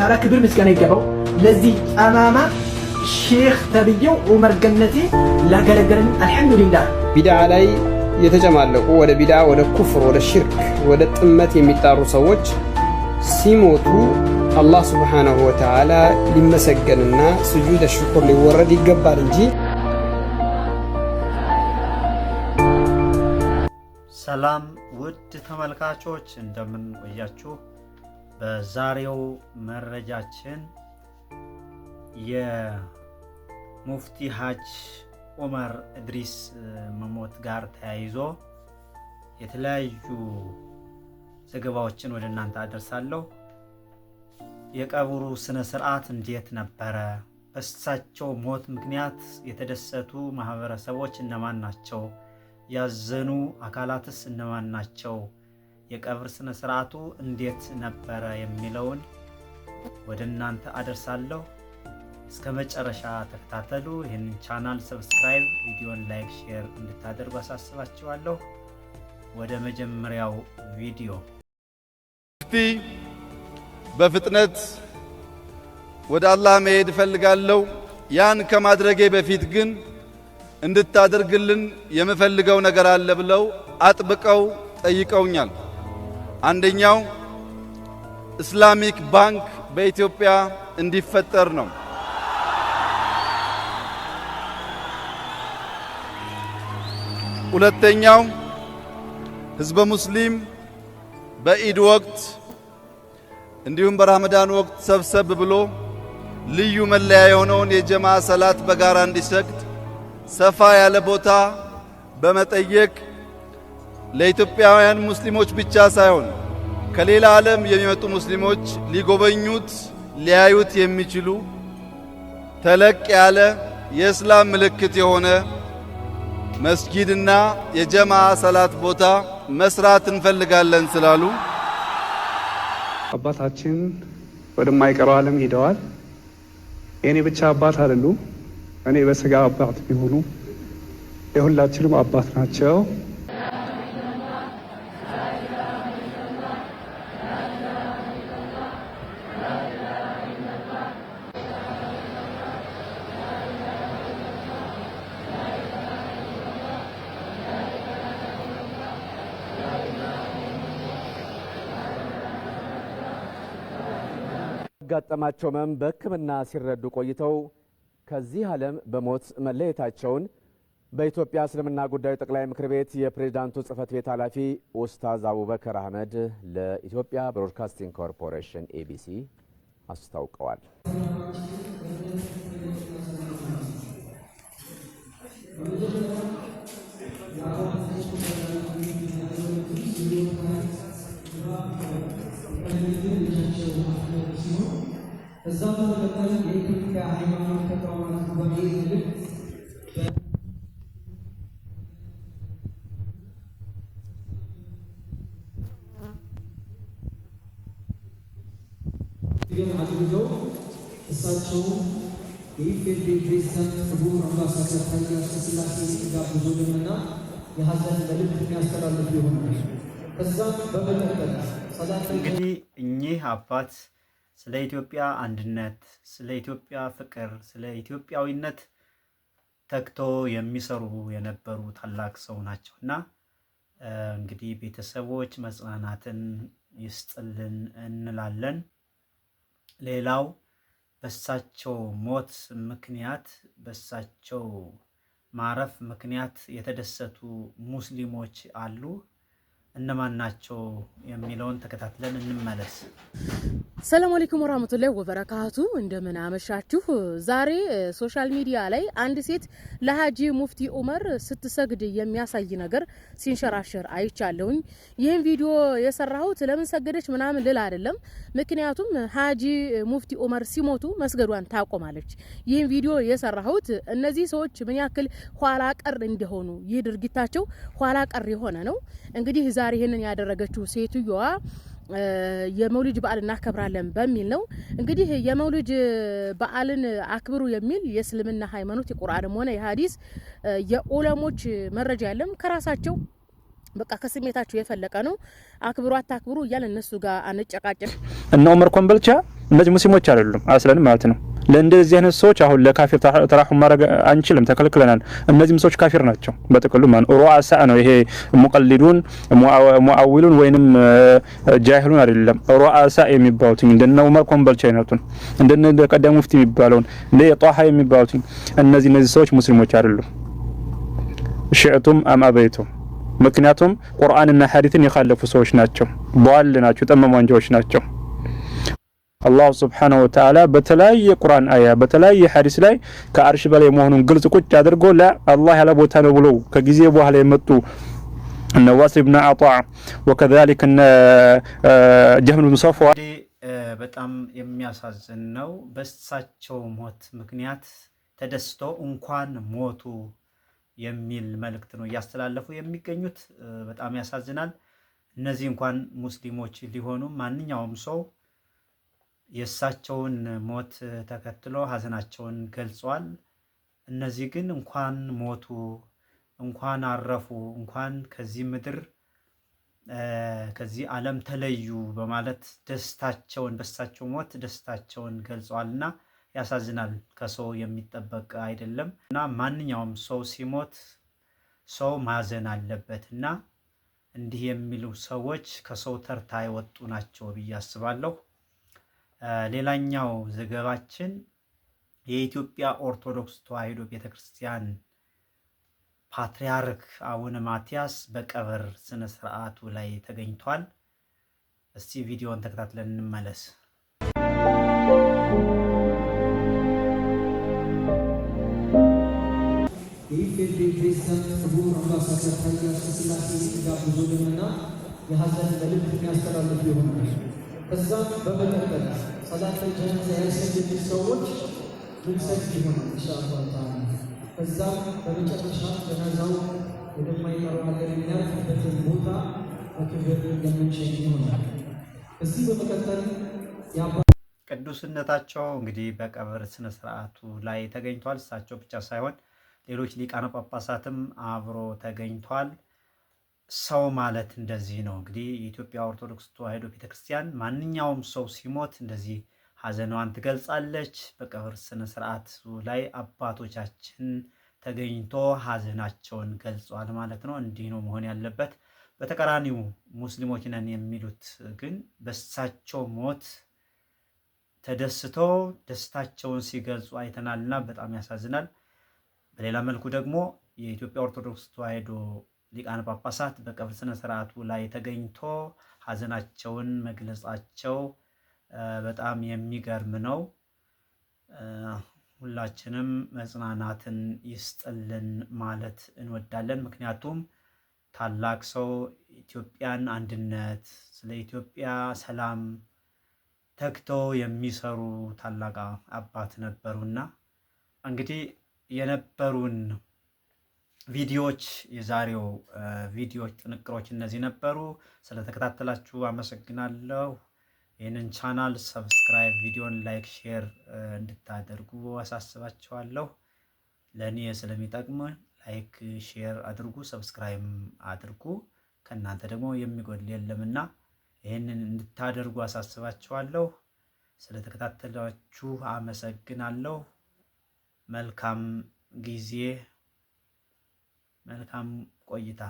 ወተዓላ ክብር ምስጋና ይገባው። ለዚህ ጠማማ ሼኽ ተብዬው ዑመር ገነቴ ላገለገለን አልሐምዱሊላህ። ቢድዓ ላይ የተጨማለቁ፣ ወደ ቢድዓ፣ ወደ ኩፍር፣ ወደ ሽርክ፣ ወደ ጥመት የሚጣሩ ሰዎች ሲሞቱ አላህ ሱብሓነሁ ወተዓላ ሊመሰገንና ስጁድ ሽኩር ሊወረድ ይገባል እንጂ። ሰላም ውድ ተመልካቾች፣ እንደምን ቆያችሁ? በዛሬው መረጃችን የሙፍቲ ሀጅ ዑመር እድሪስ መሞት ጋር ተያይዞ የተለያዩ ዘገባዎችን ወደ እናንተ አደርሳለሁ። የቀብሩ ስነ ስርዓት እንዴት ነበረ? በእሳቸው ሞት ምክንያት የተደሰቱ ማህበረሰቦች እነማን ናቸው? ያዘኑ አካላትስ እነማን ናቸው? የቀብር ስነ ስርዓቱ እንዴት ነበረ የሚለውን ወደ እናንተ አደርሳለሁ። እስከ መጨረሻ ተከታተሉ። ይህንን ቻናል subscribe፣ ቪዲዮን like፣ share እንድታደርጉ አሳስባችኋለሁ። ወደ መጀመሪያው ቪዲዮ። ሙፍቲ በፍጥነት ወደ አላህ መሄድ እፈልጋለሁ። ያን ከማድረጌ በፊት ግን እንድታደርግልን የምፈልገው ነገር አለ ብለው አጥብቀው ጠይቀውኛል። አንደኛው Islamic ባንክ በኢትዮጵያ እንዲፈጠር ነው። ሁለተኛው ህዝበ ሙስሊም በኢድ ወቅት እንዲሁም በረመዳን ወቅት ሰብሰብ ብሎ ልዩ መለያ የሆነውን የጀማ ሰላት በጋራ እንዲሰግድ ሰፋ ያለ ቦታ በመጠየቅ፣ ለኢትዮጵያውያን ሙስሊሞች ብቻ ሳይሆን ከሌላ ዓለም የሚመጡ ሙስሊሞች ሊጎበኙት፣ ሊያዩት የሚችሉ ተለቅ ያለ የእስላም ምልክት የሆነ መስጊድና የጀማ ሰላት ቦታ መስራት እንፈልጋለን ስላሉ። አባታችን ወደማይቀረው ዓለም ሄደዋል። የእኔ ብቻ አባት አይደሉም። እኔ በስጋ አባት ቢሆኑ የሁላችንም አባት ናቸው። ያጋጠማቸው ህመም በሕክምና ሲረዱ ቆይተው ከዚህ ዓለም በሞት መለየታቸውን በኢትዮጵያ እስልምና ጉዳዮች ጠቅላይ ምክር ቤት የፕሬዝዳንቱ ጽህፈት ቤት ኃላፊ ኡስታዝ አቡበከር አህመድ ለኢትዮጵያ ብሮድካስቲንግ ኮርፖሬሽን ኢቢሲ አስታውቀዋል። እዛም በመቀጠል የኢትዮጵያ ሃይማኖት ተቋማት ጉባኤ መልእክት ግን አድርገው እሳቸው የኢፌዴሪ ፕሬዝዳንት ክቡር አምባሳደር ታዬ አጽቀሥላሴ ጋብዙልንና የሀዘን መልእክት የሚያስተላልፉ ይሆናል። ከዛም በመቀጠል ሰላት እንግዲህ እኚህ አባት ስለ ኢትዮጵያ አንድነት፣ ስለ ኢትዮጵያ ፍቅር፣ ስለ ኢትዮጵያዊነት ተግቶ የሚሰሩ የነበሩ ታላቅ ሰው ናቸው እና እንግዲህ ቤተሰቦች መጽናናትን ይስጥልን እንላለን። ሌላው በሳቸው ሞት ምክንያት፣ በሳቸው ማረፍ ምክንያት የተደሰቱ ሙስሊሞች አሉ። እነማን ናቸው የሚለውን ተከታትለን እንመለስ። ሰላም አለይኩም ወራህመቱላሂ ወበረካቱ። እንደምን አመሻችሁ። ዛሬ social media ላይ አንድ ሴት ለሀጂ ሙፍቲ ኡመር ስትሰግድ የሚያሳይ ነገር ሲንሸራሸር አይቻለሁኝ። ይህን ቪዲዮ የሰራሁት ለምን ሰገደች ምናምን ልል አይደለም። ምክንያቱም ሀጂ ሙፍቲ ኡመር ሲሞቱ መስገዷን ታቆማለች። ይህን ቪዲዮ የሰራሁት እነዚህ ሰዎች ምን ያክል ኋላ ቀር እንደሆኑ፣ ይህ ድርጊታቸው ኋላ ቀር የሆነ ነው። እንግዲህ ዛሬ ይህንን ያደረገችው ሴትዮዋ የመውሊድ በዓል እናከብራለን በሚል ነው። እንግዲህ የመውሊድ በዓልን አክብሩ የሚል የእስልምና ሃይማኖት የቁርአንም ሆነ የሀዲስ የኡለሞች መረጃ የለም። ከራሳቸው በቃ ከስሜታቸው የፈለቀ ነው። አክብሩ አታክብሩ እያለ እነሱ ጋር አንጨቃጨቅ። እነ ዑመር ኮምበልቻ እነዚህ ሙስሊሞች አይደሉም አስለን ማለት ነው። ለእንደዚህ አይነት ሰዎች አሁን ለካፊር ተራሁም ማድረግ አንችልም፣ ተከልክለናል። እነዚህም ሰዎች ካፊር ናቸው በጥቅሉ ማለት ሩአሳ ነው። ይሄ ሙቀሊዱን ሙአዊሉን ወይንም ጃሂሉን አይደለም። ሩአሳ የሚባሉት እንደነ ዑመር ኮምበልቻ አይነቱን፣ እንደነ ቀዳሚ ሙፍቲ የሚባለውን፣ እንደ ጧሃ የሚባሉት እነዚህ ሰዎች ሙስሊሞች አይደሉም። شئتم أم أبيتم። ምክንያቱም ቁርአንና ሐዲስን የኻለፉ ሰዎች ናቸው። ዷል ናቸው፣ ጠመም አንጃዎች ናቸው። አላሁ سبحانه وتعالى በተለያየ ቁርአን አያ በተለያየ ሐዲስ ላይ ከአርሽ በላይ መሆኑን ግልጽ ቁጭ አድርጎ ለአላህ ያለ ቦታ ነው ብሎ ከጊዜ በኋላ የመጡ እነ ዋሲል ብን አጣ وكذلك እነ ጀህም ብን ሰፍዋን። በጣም የሚያሳዝን ነው። በእሳቸው ሞት ምክንያት ተደስቶ እንኳን ሞቱ የሚል መልእክት ነው እያስተላለፉ የሚገኙት። በጣም ያሳዝናል። እነዚህ እንኳን ሙስሊሞች ሊሆኑ ማንኛውም ሰው የእሳቸውን ሞት ተከትሎ ሀዘናቸውን ገልጸዋል። እነዚህ ግን እንኳን ሞቱ፣ እንኳን አረፉ፣ እንኳን ከዚህ ምድር ከዚህ ዓለም ተለዩ በማለት ደስታቸውን በእሳቸው ሞት ደስታቸውን ገልጸዋልና ያሳዝናል። ከሰው የሚጠበቅ አይደለም እና ማንኛውም ሰው ሲሞት ሰው ማዘን አለበት እና እንዲህ የሚሉ ሰዎች ከሰው ተርታ የወጡ ናቸው ብዬ አስባለሁ። ሌላኛው ዘገባችን የኢትዮጵያ ኦርቶዶክስ ተዋሕዶ ቤተክርስቲያን ፓትርያርክ አቡነ ማትያስ በቀብር ስነ ስርዓቱ ላይ ተገኝቷል። እስቲ ቪዲዮን ተከታትለን እንመለስ። የኢፌዴሪ ፕሬዝዳንት ክቡር አምባሳደር ታዬ አጽቀሥላሴ የሚጋብዙልንና የሀዘን መልእክት የሚያስተላልፉ ይሆናል። ከዛም በመቀጠል ሰላተል ጀናዛ ያልሰገዱ ሰዎች ምንሰግድ ይሆናል ኢንሻአላህ ተዓላ። ከዛም በመጨረሻ ጀናዛው ወደማይቀረው ሀገር የሚያርፍበትን ቦታ በክብር የምንሸኝ ይሆናል። ከዚህ በመቀጠል የአባ ቅዱስነታቸው እንግዲህ በቀብር ስነ ስርዓቱ ላይ ተገኝቷል። እሳቸው ብቻ ሳይሆን ሌሎች ሊቃነ ጳጳሳትም አብሮ ተገኝቷል። ሰው ማለት እንደዚህ ነው። እንግዲህ የኢትዮጵያ ኦርቶዶክስ ተዋሕዶ ቤተክርስቲያን ማንኛውም ሰው ሲሞት እንደዚህ ሀዘኗን ትገልጻለች። በቀብር ስነ ስርዓቱ ላይ አባቶቻችን ተገኝቶ ሀዘናቸውን ገልጿል ማለት ነው። እንዲህ ነው መሆን ያለበት። በተቃራኒው ሙስሊሞች ነን የሚሉት ግን በሳቸው ሞት ተደስቶ ደስታቸውን ሲገልጹ አይተናልና በጣም ያሳዝናል። በሌላ መልኩ ደግሞ የኢትዮጵያ ኦርቶዶክስ ተዋሕዶ ሊቃነ ጳጳሳት በቀብር ስነ ስርዓቱ ላይ ተገኝቶ ሀዘናቸውን መግለጻቸው በጣም የሚገርም ነው። ሁላችንም መጽናናትን ይስጥልን ማለት እንወዳለን። ምክንያቱም ታላቅ ሰው ኢትዮጵያን አንድነት፣ ስለ ኢትዮጵያ ሰላም ተግተው የሚሰሩ ታላቅ አባት ነበሩና እንግዲህ የነበሩን ቪዲዮዎች የዛሬው ቪዲዮዎች ጥንቅሮች እነዚህ ነበሩ። ስለተከታተላችሁ አመሰግናለሁ። ይህንን ቻናል subscribe፣ ቪዲዮን like፣ share እንድታደርጉ አሳስባችኋለሁ። ለእኔ ስለሚጠቅም like share አድርጉ፣ subscribe አድርጉ። ከእናንተ ደግሞ የሚጎድል የለምና ይህንን እንድታደርጉ አሳስባችኋለሁ። ስለተከታተላችሁ አመሰግናለሁ። መልካም ጊዜ፣ መልካም ቆይታ።